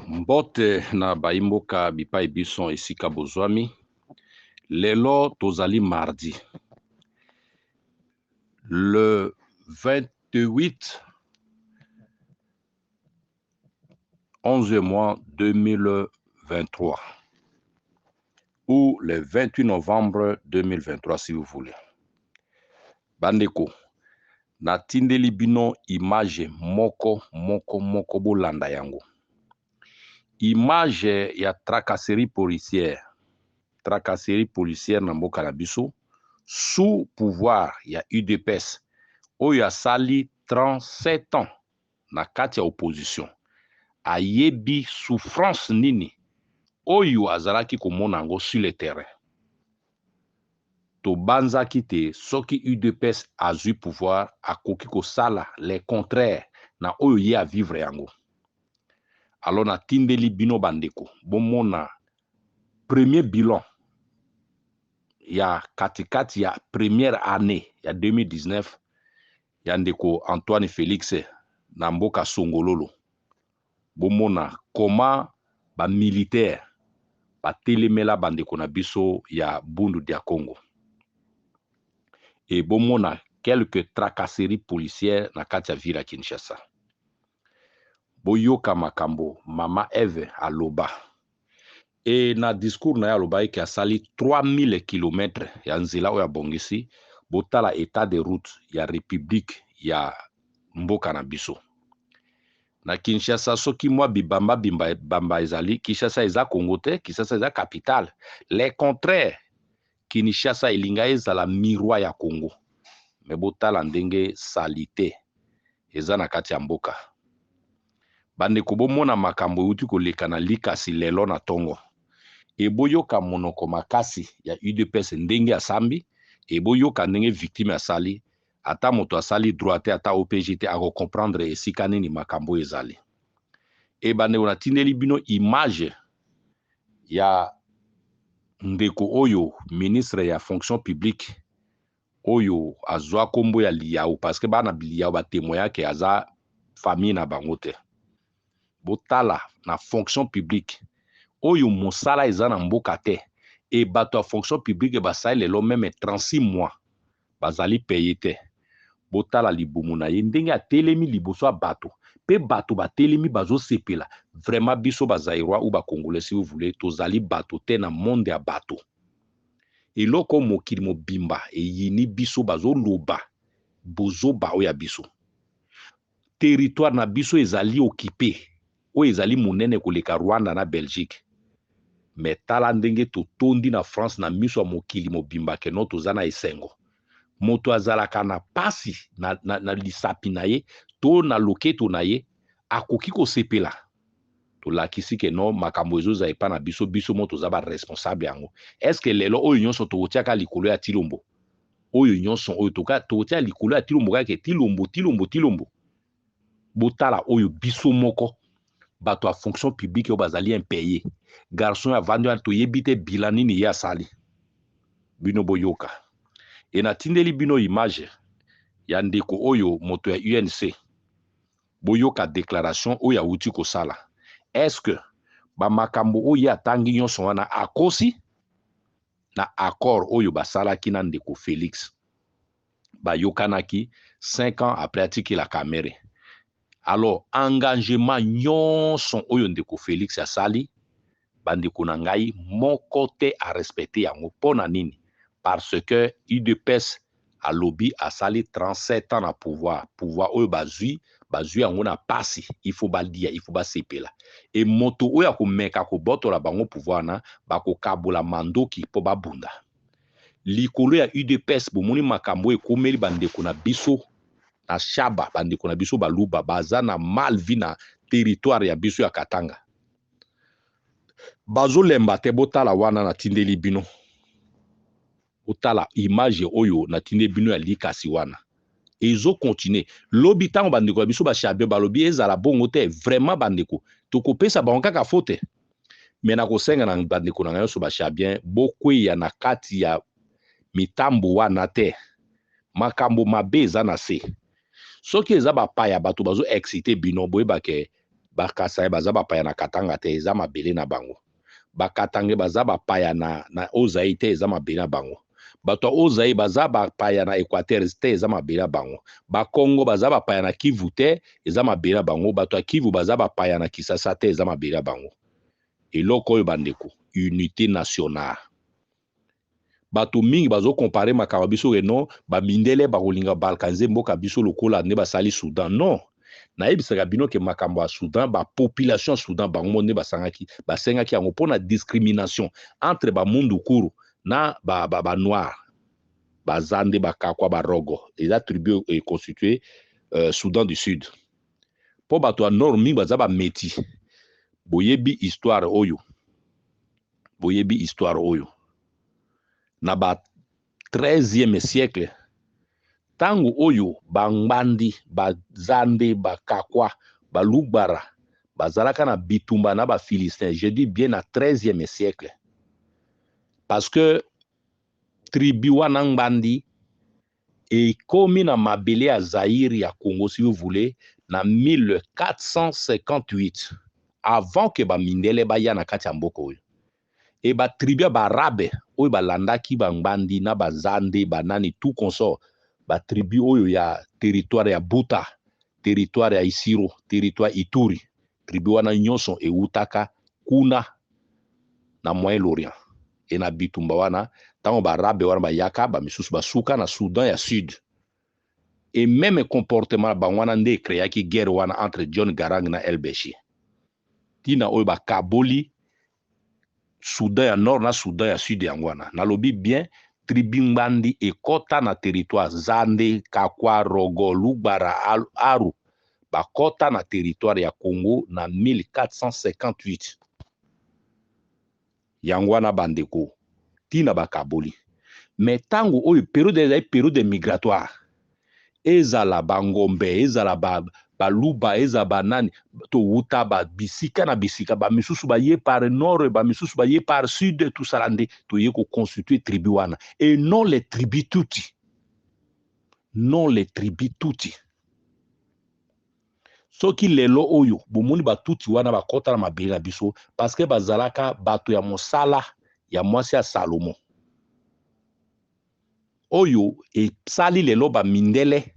Mbote na bayi mboka bipai biso esika bozwami. Lelo tozali mardi le 28 11 mois 2023 ou le 28 novembre 2023 si vous voulez. Bandeko, natindeli bino image moko moko moko bolanda yango. Image ya tracasserie policière, tracasserie policière na mboka na biso sous pouvoir ya UDPS oyo asali 37 ans na kati ya opposition ayebi souffrance nini oyo azalaki komona yango sur le terrain. Tobanzaki te soki UDPS azwi pouvoir akoki kosala le contraire na oyo ye avivre yango. Alors natindeli bino bandeko bomona premier bilan ya katikati ya première année ya 2019 ya ndeko Antoine Felix na mboka Songololo. Bomona comment ba militaire batelemela bandeko na biso ya Bundu dia Congo. Et bomona quelques tracasseries policières na kati ya ville ya Kinshasa. Boyoka makambo mama Eve aloba. E na discours na ye alobaki ke asali 3000 km ya nzela oyo abongisi. Botala état de route ya république ya mboka na biso. Na Kinshasa soki mwa bibamba bimba bamba ezali, Kinshasa eza Congo te, Kinshasa eza capitale. Le contraire, Kinshasa elinga ezala miroir ya Congo. Me botala ndenge saleté eza na kati ya mboka. Bandeko bomona makambo euti koleka na likasi lelo na tongo. Eboyoka monoko makasi ya UDPS ndenge asambi, eboyoka ndenge victime asali, ata moto asali droit te, ata OPJ te, akocomprendre esika nini makambo ezali. E bandeko natindeli bino image ya ndeko oyo ministre ya fonction publique oyo azwa kombo ya Lihau parce que bana Lihau batémoignake aza famille na bango te. Botala na fonction publique oyo mosala eza na mboka te e bato ya fonction publique basali lelo même 36 mois bazali paye te. Botala libumu na ye ndenge atelemi liboso ya bato mpe bato batelemi bazosepela. Vraiment biso bazaïrois ou bacongolais si vous voulez tozali bato te na monde ya bato. Eloko mokili mobimba eyini biso bazoloba bozoba oyo ya biso. Territoire na biso ezali occupé oyo ezali monene koleka Rwanda na Belgique. Me tala ndenge totondi na France na miso ya mokili mobimba keno toza na esengo. Moto azalaka na pasi na lisapi na ye to na loketo na ye akoki kosepela. Tolakisi ke no makambo ezoza epa na biso, biso mo toza ba responsable yango. Est-ce que lelo oyo nyonso tokotiaka likolo ya Tilombo? Oyo nyonso oyo tokotia likolo ya Tilombo kaka Tilombo, Tilombo, Tilombo. Botala oyo biso moko bato ya fonction publique oyo bazali impayé. Garçon ya vandi wana toyebi te bilan nini ye asali. Bino boyoka. E natindeli bino image ya ndeko oyo moto ya UNC. Boyoka déclaration oyo awuti kosala. Est-ce que ba makambo oyo atangi nyonso wana akosi na accord oyo basalaki na ndeko Félix? Bayokanaki 5 ans après atikela Kamerhe. Alors engagement nyonso oyo ndeko Félix asali, bandeko na ngai moko te a respecté yango. Mpo na nini? Parce que UDPS alobi asali 37 ans na pouvoir, pouvoir oyo bazwi bazwi yango na pasi, il faut balia, il faut basepela. E moto oyo akomeka kobotola bango pouvoir na bakokabola mandoki mpo babunda likolo ya UDPS. Bomoni makambo ekomeli bandeko na biso na Shaba, bandeko na biso baluba baza na mal vie na territoire ya biso ya Katanga, bazolemba te. Botala wana natindeli bino, botala image oyo natindeli bino ya likasi wana ezocontinuer. Lobi ntango bandeko ya biso bashabe balobi ezala bongo te, vraiment bandeko tokopesa bango kaka faute. Me nakosenga na bandeko na ngai nyonso bashabien, bokweya na kati ya mitambo wana te. Makambo mabe eza na se. Soki eza bapaya bato bazo exciter bino, boyebake. Ba Kasaï baza bapaya na Katanga te, eza mabele na bango. Ba Katangais baza bapaya na Haut-Zaïre te, eza mabele na bango. Bato ya Haut-Zaïre baza bapaya na Équateur te, eza mabele na bango. Bakongo baza bapaya na Kivu te, eza mabele na bango. Bato ya Kivu baza bapaya na Kisasa te, eza mabele na bango. Eloko oyo, bandeko, unité nationale. Bato mingi bazocomparer makambo biso ke non, bamindele bakolinga balkaniser mboka biso lokola nde basali Soudan. Non, nayebisaka bino ke makambo ya Soudan, bapopulation ya Soudan bango mo nde basangaki, basengaki yango mpo na discrimination entre bamundukuru na banoir ba, ba baza nde bakakwa barogo. Eza tribu econstitué Soudan du Sud, mpo bato ya nord mingi baza bamétis. Boyebi histoire oyo, boyebi histoire oyo. Na ba 13e siècle, ntango oyo Bangbandi, Bazande, Bakakwa, Balugbara bazalaka na bitumba na Bafilistin, je dis bien na 13e siècle, parce que tribu wana Ngbandi ekomi na mabele ya Zaïre, ya Congo si vous voulez, na 1458, avant ke bamindele baya na kati ya mboka oyo. E batribu ya baarabe oyo balandaki Bangbandi na Bazande, banani, tout consort, batribu oyo ya territoire ya Buta, territoire ya Isiro, territoire Ituri, tribu wana nyonso ewutaka kuna na Moyen-Orient. E na bitumba wana, ntango baarabe wana bayaka, bamisusu basuka na Soudan ya Sud. E même comportement na bango wana nde ecréaki guerre wana entre John Garang na El Beshir. Ntina oyo bakaboli Soudan ya Nord na Soudan ya Sud, yango wana. Nalobi bien, tribu Ngbandi ekɔta na territoire Zande, Kakwa, Rogo, Lugbara, Aru, bakɔta na territoire ya Congo na 1458. Yango wana, bandeko, ntina bakaboli. Mais ntango oyo période ezali période migratoire, ezala bangombe, ezala baluba, ezala banani, towuta bisika na bisika. Bamisusu baye par nord, bamisusu baye par sud, tosala nde toye koconstituer tribu wana, et non les tribus tuti, non les tribus tuti. Soki lelo oyo bomoni batuti wana bakɔta na mabele na biso, parce que bazalaka bato ya mosala ya mwasi ya Salomo. Oyo esali lelo bamindele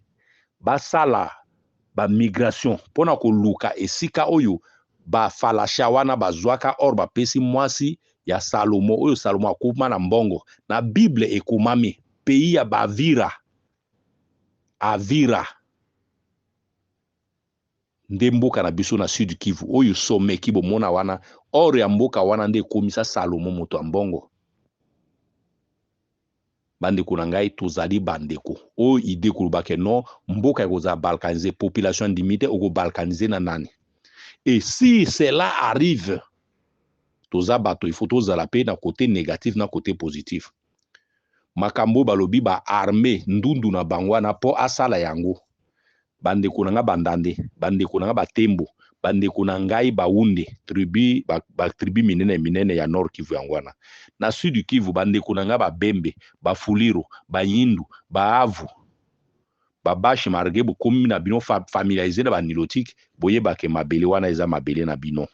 basala bamigration mpona koluka esika oyo bafalasha wana bazwaka or, bapesi mwasi ya Salomo. Oyo Salomo akoma na mbongo na Bible, ekomami pays ya Bavira, Avira nde mboka na biso na Sud Kivu oyo someki. Bomona wana or ya mboka wana nde ekomisa Salomo moto ya mbongo. Bandeko na ngai, tozali bandeko. Oyo idée koloba ke non, mboka ekozala balkanisé, population andimi te. Okobalkaniser na nani? Et si cela arrive, toza bato, il faut tozala mpe na côté négatif na côté positif. Makambo oyo balobi, baarme ndundu na bango wana mpo asala yango. Bandeko na nga Bandande, bandeko na nga Batembo, bandeko na ngai Baunde, tribu batribu ba minene minene ya Nord Kivu, yango wana. Na Sud Kivu, bandeko na ngai Babembe, Bafuliro, Bayindu, Baavu, Babashi, malgré bokomi na bino familiarisé na banilotique, boyebake mabele wana eza mabele na bino.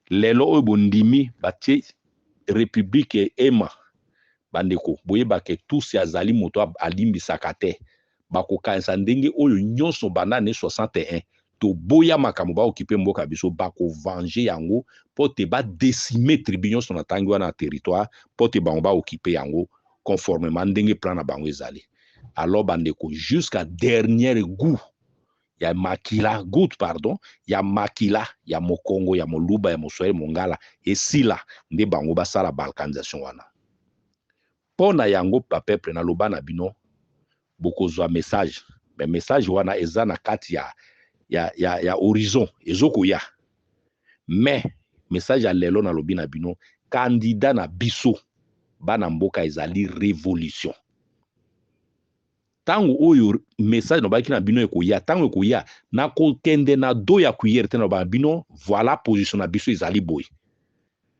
Lelo oyo bondimi batie république ema, bandeko, boyebake tusi azali moto alimbisaka te. Bakokanisa ndenge oyo nyonso banda année 61 toboya makambo baoccuper mboka biso, bakovenger yango mpo te badécimer tribu nyonso na ntangi wana na territoire, mpo te bango baoccuper yango conformément ndenge plan na bango ezali. Alors bandeko, jusqu'à dernière goutte ya makila, goutte pardon, ya makila ya mokongo, ya moluba, ya moswahili, mongala esila, nde bango basala balkanisation wana. Mpo na yango, bapeuple, naloba na bino, bokozwa message, mais message wana eza na kati ya horizon ezokoya. Mais message ya lelo, nalobi na bino, candidat na biso bana mboka ezali révolution. Ntango oyo message nalobaki na bino ekoya, ntango ekoya, nakokende na dos ya cuillère te. Naloba na bino, voilà, position na biso ezali boye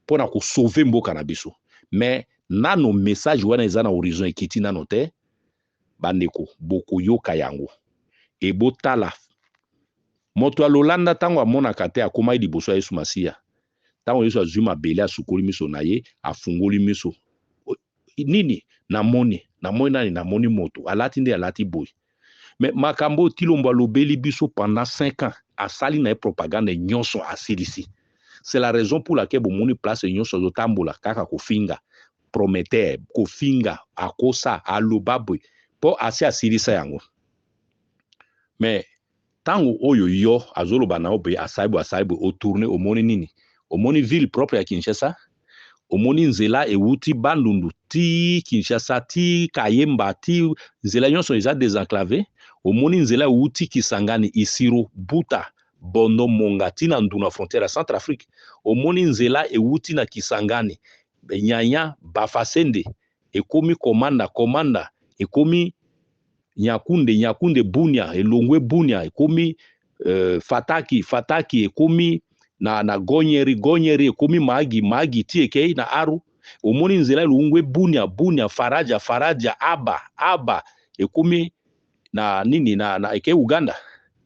mpo na kosauver mboka na biso. Mais nano message wana eza na horizon, ekiti nano te. Bandeko, bokoyoka yango. Ebotala. Moto ya lolanda ntango amonaka te akomaki liboso ya Yesu Masiya. Ntango Yesu azwi mabele asukoli miso na ye, afungoli miso. Nini? Namoni. Namoni nani? Namoni moto. Alati nde alati boye. Mais makambo oyo Tilombo alobeli biso pendant 5 ans, asali na ye propagande nyonso asilisi. C'est la raison pour laquelle bomoni place nyonso azotambola kaka kofinga prometteur, kofinga, akosa, aloba boye mpo asi asilisa yango. Mais ntango oyo yo azoloba na yo boye asali boye asali boye, otourne omoni nini? Omoni ville propre ya Kinshasa, omoni nzela ewuti Bandundu ti Kinshasa ti Kayemba ti nzela nyonso eza désenclavé. Omoni nzela ewuti Kisangani, Isiro, Buta, Bondo, Monga ti na Nduna, frontière ya Centrafrique. Omoni nzela ewuti na Kisangani, Nyanya, Bafasende ekomi Komanda, Komanda ekomi Nyakunde, Nyakunde Bunia, elongwe Bunia ekomi Fataki, Fataki ekomi na Gonyeri, Gonyeri ekomi Magi, Magi ti ekei na Aru. Omoni nzela elongwe Bunia, Bunia Faraja, Faraja Aba, Aba ekomi na nini na ekei Uganda.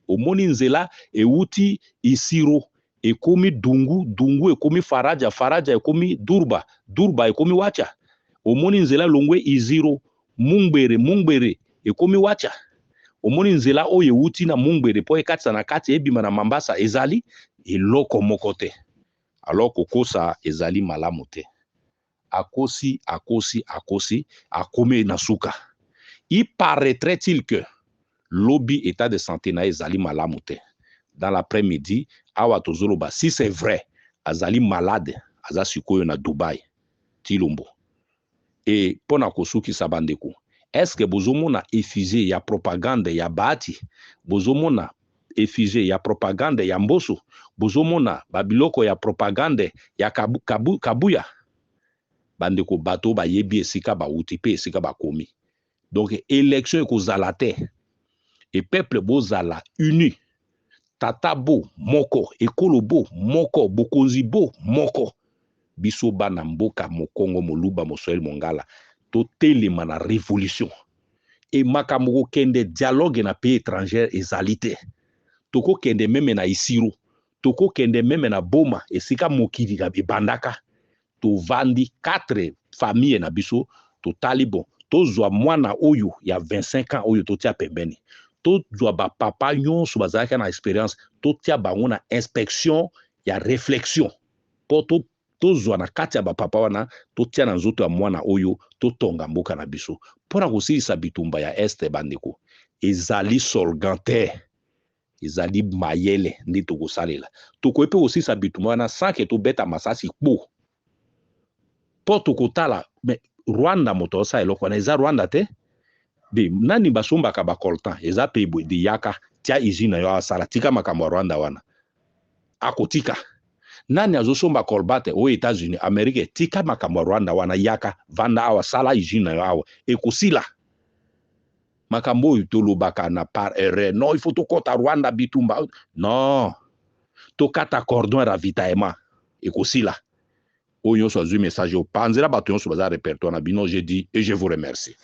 Omoni nzela ewuti Isiro ekomi Dungu, Dungu ekomi Faraja, Faraja ekomi Durba, Durba ekomi Wacha. Omoni nzela elongwe Isiro Mungbere, Mungbere ekomi Wacha. Omoni nzela oyo ewuti na Mungbere mpo ekatisa na kati ebima na Mambasa, ezali eloko moko te. Alors kokosa ezali malamu te. Akosi, akosi, akosi, akomi na suka. Il paraîtrait-il que lobi état de santé na ezali malamu te. Dans l'après-midi, awa tozoloba, si c'est vrai, azali malade, aza sikoyo na Dubai, Tilombo. E mpo na kosukisa bandeko, est-ce que bozomona effigie ya propagande ya Bahati? Bozomona effigie ya propagande ya Mboso? Bozomona babiloko ya propagande ya Kabuya? Bandeko, bato bayebi esika bauti mpe esika bakomi. Donc élection ekozala te. E peuple bozala uni, tata bo moko, ekolo bo moko, bokonzi bo moko. Biso bana mboka, mokongo, moluba, moswahili, mongala, totelema na révolution. E makambo kokende dialogue na pays étranger ezali te. Tokokende même na Isiro, tokokende même na Boma, esika mokili ebandaka. Tovandi 4 famille na biso, totali bon, tozwa mwana oyo ya 25 ans oyo totia pembeni, tozwa bapapa nyonso bazalaki na expérience, totia bango na inspection ya réflexion mpo tozwa na kati ya bapapa wana, totia na nzoto ya mwana oyo, totonga mboka na biso mpona kosilisa bitumba ya Est. Bandeko, ezali slogan te, ezali mayele nde tokosalela. Tokoki mpe kosilisa bitumba wana sans que tobeta masasi kpo mpo tokotala. Mais Rwanda, moto osala eloko wana eza Rwanda te. De nani basombaka bacoltan? Eza mpe boye de yaka tia usine na yo asala, tika makambo ya Rwanda wana, akotika. Nani azosomba cobalt? Oyo États-Unis, Amérique. Tika makambo ya Rwanda wana, yaka vanda awa, sala usine na yo awa, ekosila. Makambo oyo tolobaka na par erreur, non, il faut tokɔta Rwanda bitumba, non, tokata cordon ya ravitaillement, ekosila. Oyo nyonso azwi message oyo, panzela bato nyonso baza répertoire na bino. Je dis et je vous remercie.